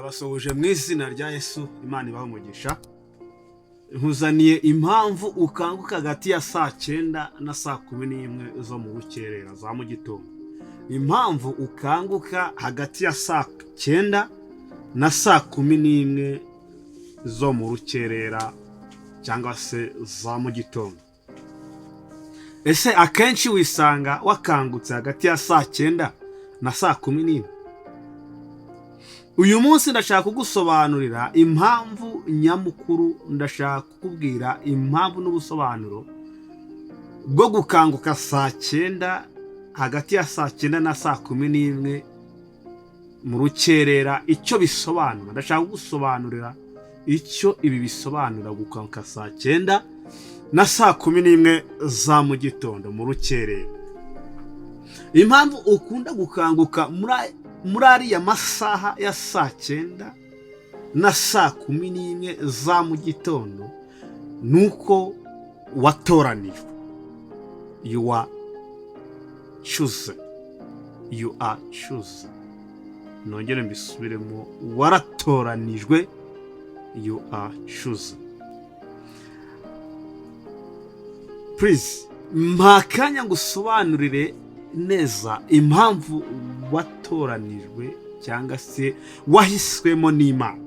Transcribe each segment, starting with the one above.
Ndabasuhuje mu izina rya Yesu. Imana ibahe umugisha. Nkuzaniye impamvu ukanguka hagati ya saa 9 na saa 11 zo mu bukerera za mu gitondo. Impamvu ukanguka hagati ya saa 9 na saa 11 zo mu rukerera cyangwa se za mu gitondo. Ese akenshi wisanga wakangutse hagati ya saa 9 na saa 11? Uyu munsi ndashaka kugusobanurira impamvu nyamukuru, ndashaka kukubwira impamvu n'ubusobanuro bwo gukanguka saa 9, hagati ya saa 9 na saa 11 mu rukerera, icyo bisobanura. Ndashaka kugusobanurira icyo ibi bisobanura, gukanguka saa 9 na saa 11 za mu gitondo mu rukerera. Impamvu ukunda gukanguka muri ariya masaha ya saa 9 na saa 11 za mu gitondo ni uko watoranijwe. You are chosen, you are chosen. Nongere mbisubiremo: waratoranijwe, you are chosen. Please, mpa akanya ngusobanurire neza impamvu watoranijwe cyangwa se wahiswemo n'Imana.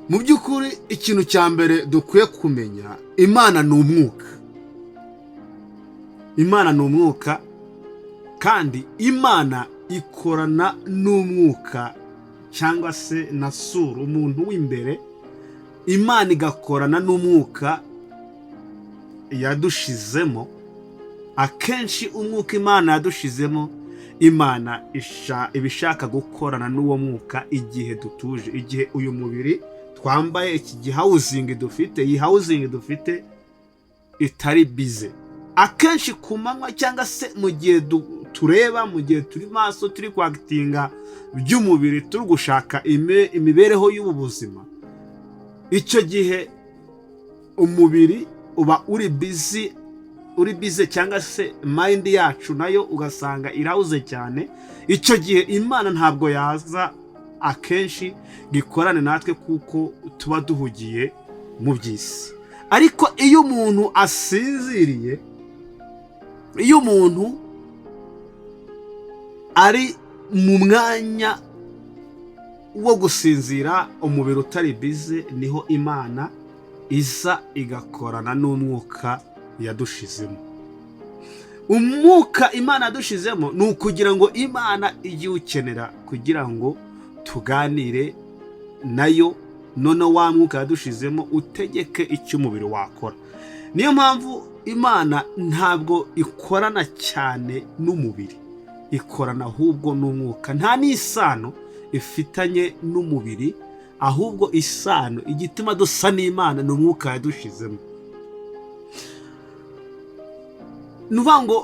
Mu by'ukuri, ikintu cya mbere dukwiye kumenya, Imana ni umwuka. Imana ni umwuka, kandi Imana ikorana n'umwuka cyangwa se na soul, umuntu w'imbere. Imana igakorana n'umwuka yadushizemo. Akenshi umwuka Imana yadushizemo, Imana iba ishaka gukorana n'uwo mwuka igihe dutuje, igihe uyu mubiri twambaye, iki gihousing dufite, iyi housing dufite itari busy. Akenshi ku manywa cyangwa se mu gihe tureba, mu gihe turi maso, turi kwactinga by'umubiri, turi gushaka imibereho y'ubu buzima, icyo gihe umubiri uba uri busy, uri busy, cyangwa se mind yacu nayo ugasanga irahuze cyane. Icyo gihe Imana ntabwo yaza akenshi ngo ikorane natwe, kuko tuba duhugiye mu by'isi. Ariko iyo umuntu asinziriye, iyo umuntu ari mu mwanya wo gusinzira, umubiri utari busy, niho Imana iza igakorana n'umwuka yadushizemo. Umwuka Imana yadushizemo ni ukugira ngo Imana ijye iwukenera kugira ngo tuganire nayo, none wa mwuka yadushizemo utegeke icyo umubiri wakora. Niyo mpamvu Imana ntabwo ikorana cyane n'umubiri, ikorana ahubwo n'umwuka. Nta n'isano ifitanye n'umubiri, ahubwo isano igituma dusa n'Imana ni umwuka yadushizemo. Ni ukuvuga ngo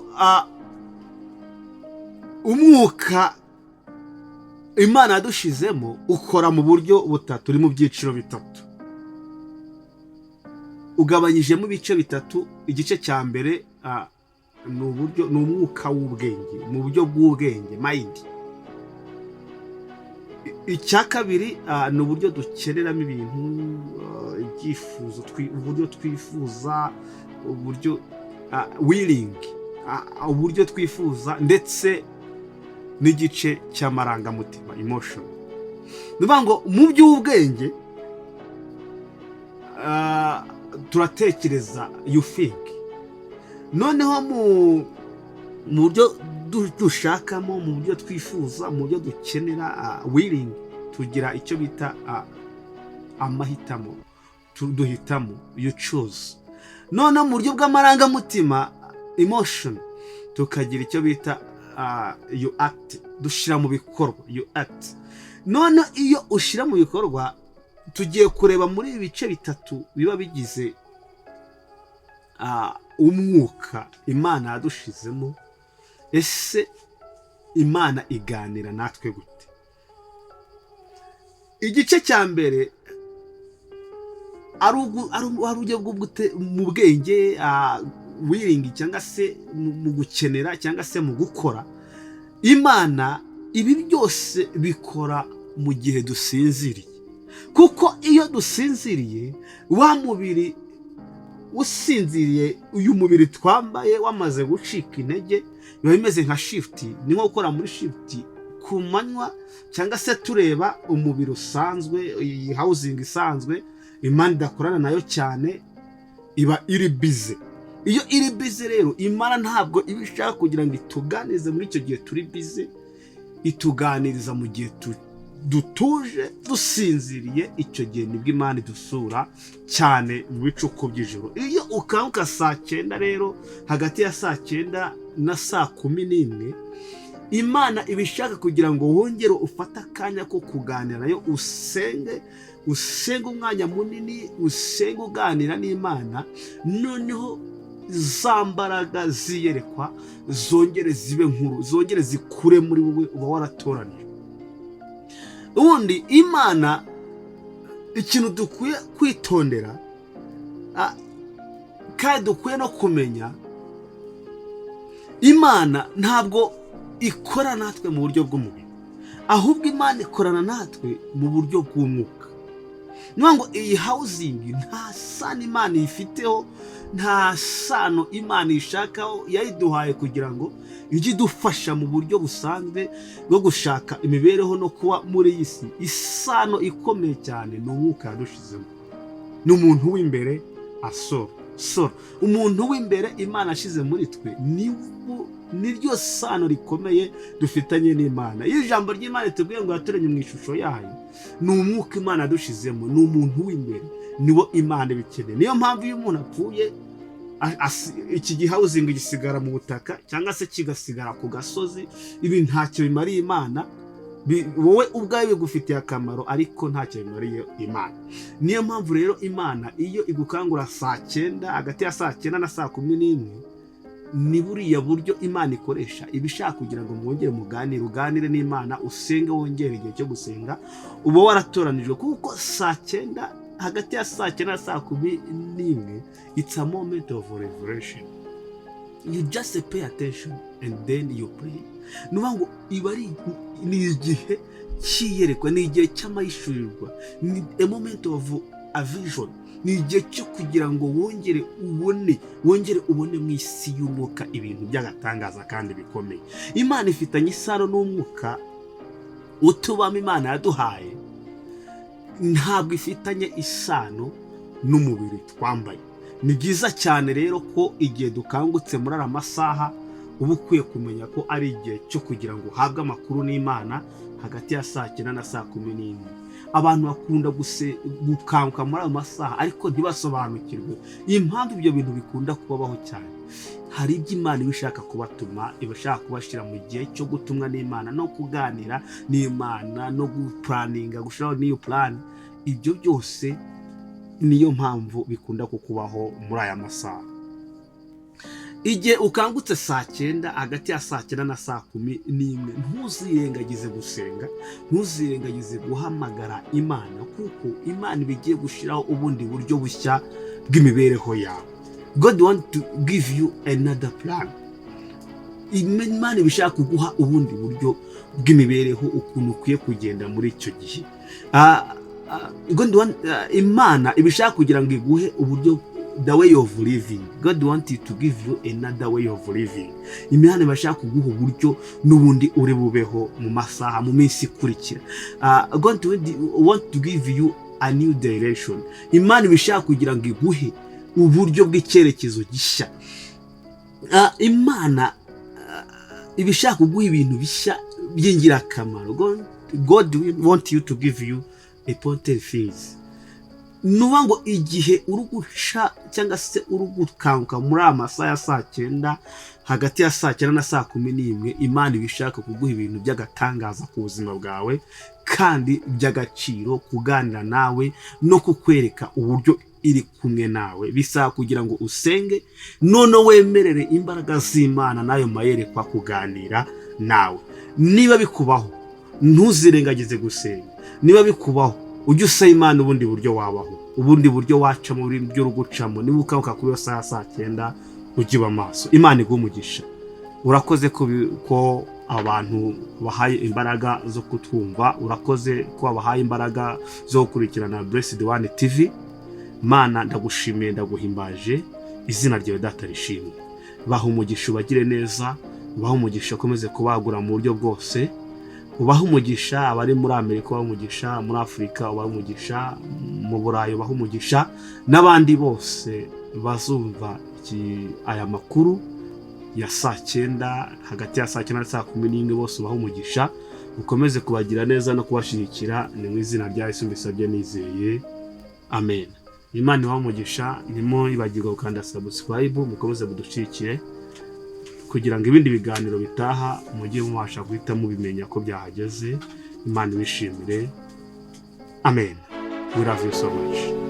umwuka Imana yadushizemo ukora mu buryo butatu, uri mu byiciro bitatu, ugabanyijemo ibice bitatu. Igice cya mbere ni uburyo, ni umwuka w'ubwenge, mu buryo bw'ubwenge, mind. Icya kabiri ni uburyo dukeneramo ibintu, ibyifuzo, uburyo twifuza, uburyo willing, uburyo twifuza, ndetse n'igice cy'amarangamutima, emotion. Ni ukuvuga ngo mu by'ubwenge turatekereza, you think. Noneho mu buryo dushakamo, mu buryo twifuza, mu buryo dukenera, willing, tugira icyo bita amahitamo, duhitamo, you choose. Noneho mu buryo bw'amarangamutima, emotion, tukagira icyo bita you act, dushyira mu bikorwa, you act. None iyo ushyira mu bikorwa, tugiye kureba muri ibi bice bitatu biba bigize umwuka Imana yadushizemo. Ese Imana iganira natwe gute? Igice cya mbere ari uburyo bwo mu bwenge, willing, cyangwa se mu gukenera cyangwa se mu gukora. Imana Ibi byose bikora mu gihe dusinziriye, kuko iyo dusinziriye, wa mubiri usinziriye, uyu mubiri twambaye wamaze gucika intege, biba bimeze nka shift. Ni nko gukora muri shift ku manywa, cyangwa se tureba umubiri usanzwe, iyi housing isanzwe Imana idakorana nayo cyane, iba iri busy. Iyo iri busy rero, Imana ntabwo iba ishaka kugira ngo ituganirize muri icyo gihe turi busy. Ituganiriza mu gihe dutuje, dusinziriye. Icyo gihe nibwo Imana idusura cyane, mu bicuku by'ijoro. Iyo ukanguka saa 9 rero, hagati ya saa 9 na saa 11, Imana iba ishaka kugira ngo wongere ufate akanya ko kuganira nayo, usenge, usenge umwanya munini, usenge uganira n'Imana. Noneho za mbaraga ziyerekwa zongere zibe nkuru, zongere zikure muri wowe. Uba waratoranijwe. Ubundi Imana, ikintu dukwiye kwitondera kandi dukwiye no kumenya, Imana ntabwo ikora natwe mu buryo bw'umubiri, ahubwo Imana ikorana natwe mu buryo bw'umwuka. Ni ngo iyi housing nta sano Imana ifiteho, nta sano Imana ishakaho. Yayiduhaye kugira ngo ijye idufasha mu buryo busanzwe bwo gushaka imibereho no kuba muri iyi si. Isano ikomeye cyane ni umwuka yadushizemo, ni umuntu w'imbere, asoro soro umuntu w'imbere Imana ashyize muri twe, niryo sano rikomeye dufitanye n'Imana. Iyo ijambo ry'Imana ritubwiye ngo yaturemye mu ishusho yayo, ni umwuka Imana yadushizemo, ni umuntu w'imbere, niwo Imana ibikeneye. Niyo mpamvu iyo umuntu apfuye, iki gihousing gisigara mu butaka cyangwa se kigasigara ku gasozi. Ibi ntacyo bimariye Imana. Wowe ubwawe bigufitiye akamaro, ariko ntacyo bimariye Imana. Niyo mpamvu rero Imana iyo igukangura saa 9, hagati ya saa 9 na saa 11, ni buriya buryo Imana ikoresha. Iba ishaka kugira ngo mwongere muganire, uganire n'Imana, usenge, wongere igihe cyo gusenga. Uba waratoranijwe, kuko saa 9, hagati ya saa 9 na saa 11, it's a moment of revelation. You just pay attention and then you pray. Ni ukuvuga ngo iba ari ni igihe cy'iyerekwa, ni igihe cy'amahishurirwa, ni a moment of a vision, ni igihe cyo kugira ngo wongere ubone, wongere ubone mu isi y'umwuka ibintu by'agatangaza kandi bikomeye. Imana ifitanye isano n'umwuka utubamo Imana yaduhaye, ntabwo ifitanye isano n'umubiri twambaye. Ni byiza cyane rero ko igihe dukangutse muri aya masaha, uba ukwiye kumenya ko ari igihe cyo kugira ngo uhabwe amakuru n'Imana, hagati ya saa 9 na saa 11. Abantu bakunda gukanguka muri ayo masaha, ariko ntibasobanukirwe impamvu ibyo bintu bikunda kubabaho cyane. Hari ibyo Imana iba ishaka kubatuma, iba ishaka kubashyira mu gihe cyo gutumwa n'Imana no kuganira n'Imana no guplanninga, gushyiraho n'iyo plan. Ibyo byose niyo mpamvu bikunda kukubaho muri aya masaha. Igihe ukangutse saa 9, hagati ya saa 9 na saa 11, ntuzirengagize gusenga, ntuzirengagize guhamagara Imana, kuko Imana iba igiye gushyiraho ubundi buryo bushya bw'imibereho yawe. God want to give you another plan. Imana iba ishaka kuguha ubundi buryo bw'imibereho, ukuntu ukwiye kugenda muri icyo gihe. Imana iba ishaka kugira ngo iguhe uburyo, the way of living. God want to give you another way of living. Imana iba ishaka kuguha uburyo n'ubundi uri bubeho mu masaha, mu minsi ikurikira. God want to give you a new direction. Imana iba ishaka kugira ngo iguhe uburyo bw'icyerekezo gishya. Imana iba ishaka kuguha ibintu bishya by'ingirakamaro. God want you to give you important things. Ni ukuvuga ngo igihe uri guca cyangwa se uri gukanguka muri aya masaha ya saa 9, hagati ya saa 9 na saa 11, Imana iba ishaka kuguha ibintu by'agatangaza ku buzima bwawe kandi by'agaciro, kuganira nawe no kukwereka uburyo iri kumwe nawe. Bisaba kugira ngo usenge, none wemerere imbaraga z'Imana n'ayo mayerekwa kuganira nawe. Niba bikubaho, ntuzirengagize gusenga. Niba bikubaho, ujye usaba Imana ubundi buryo wabaho, ubundi buryo wacamo, uburyo uri gucamo. Niba ukanguka kuri iyo saha ya saa 9, ujye uba maso. Imana iguha umugisha. Urakoze ko Abantu bahaye imbaraga zo kutwumva, urakoze ko wabahaye imbaraga zo gukurikirana Blessed One TV. Mana, ndagushimiye, ndaguhimbaje, izina ryawe Data rishimwe. Baha umugisha, ubagire neza, ubahe umugisha, ukomeze kubagura mu buryo bwose. Ubahe umugisha abari muri Amerika, ubahe umugisha muri Afurika, ubahe umugisha mu Burayi, ubahe umugisha n'abandi bose bazumva aya makuru ya saa 9, hagati ya saa 9 na saa 11. Bose ubahe umugisha, ukomeze kubagira neza no kubashyigikira. Ni mu izina rya Yesu mbisabye nizeye, amen. Imana ibahe umugisha. Ntimwibagirwe gukanda subscribe, mukomeze mudushyigikire kugira ngo ibindi biganiro bitaha mujye mubasha guhita mubimenya ko byahageze. Imana ibishimire, amen. We love you so much.